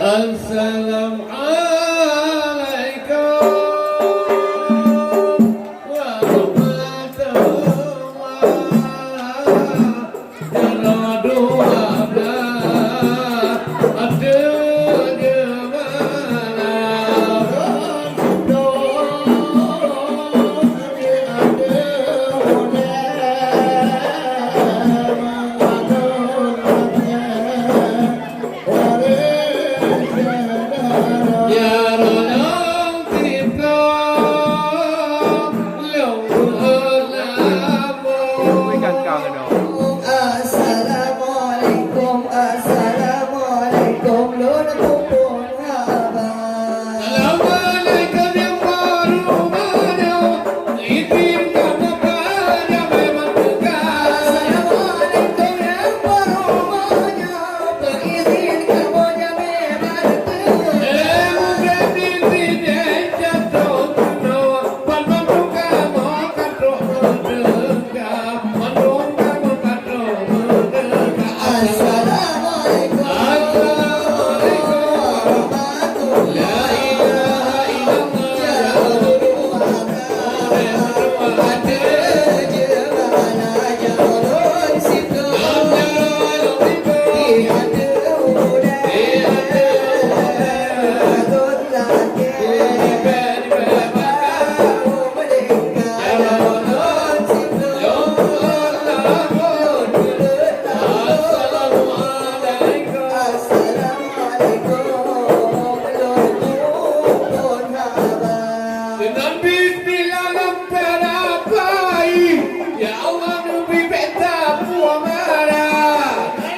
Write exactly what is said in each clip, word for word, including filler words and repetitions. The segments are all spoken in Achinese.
Assalamualaikum warahmatullahi wabarakatuh. Assalamualaikum, assalamualaikum, lôn peuphon haba. Assalamualaikum nyang barô meunyoe, izin kamoe pajamé manteuka. Assalamualaikum nyang barô meunyoe, izin kamoe jamé manteuka. Eh, mungken izin nyang jatuh keunoe, ban manteuka mo ka trok manteuka. Assalamualaikum. Assalamualaikum. Assalamualaikum. Lôn peuphon haba. Deungon bismillah lôn peurapa, ya Allah, neubri beta puang mara.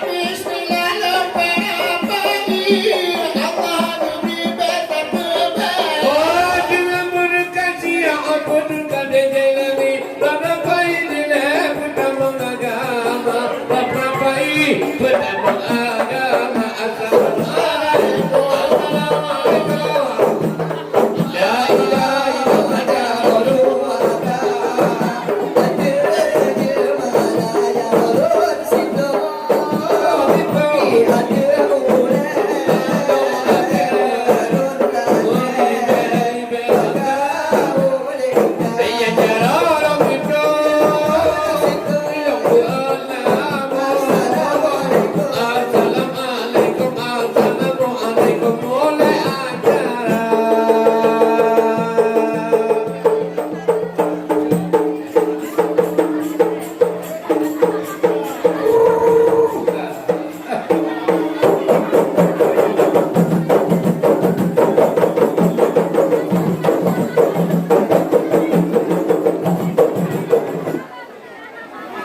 Bismillah lôn peurapa, ya Allah, neubri beta peubaya. Oh, deungon beureukat siat, beureukat dari langit. Bak rapai dilèe peutamong agama, bak rapai peutamong agama. Assalamualaikum, assalamualaikum. La ilaha illallah, ya Allah.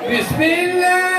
Bismillah.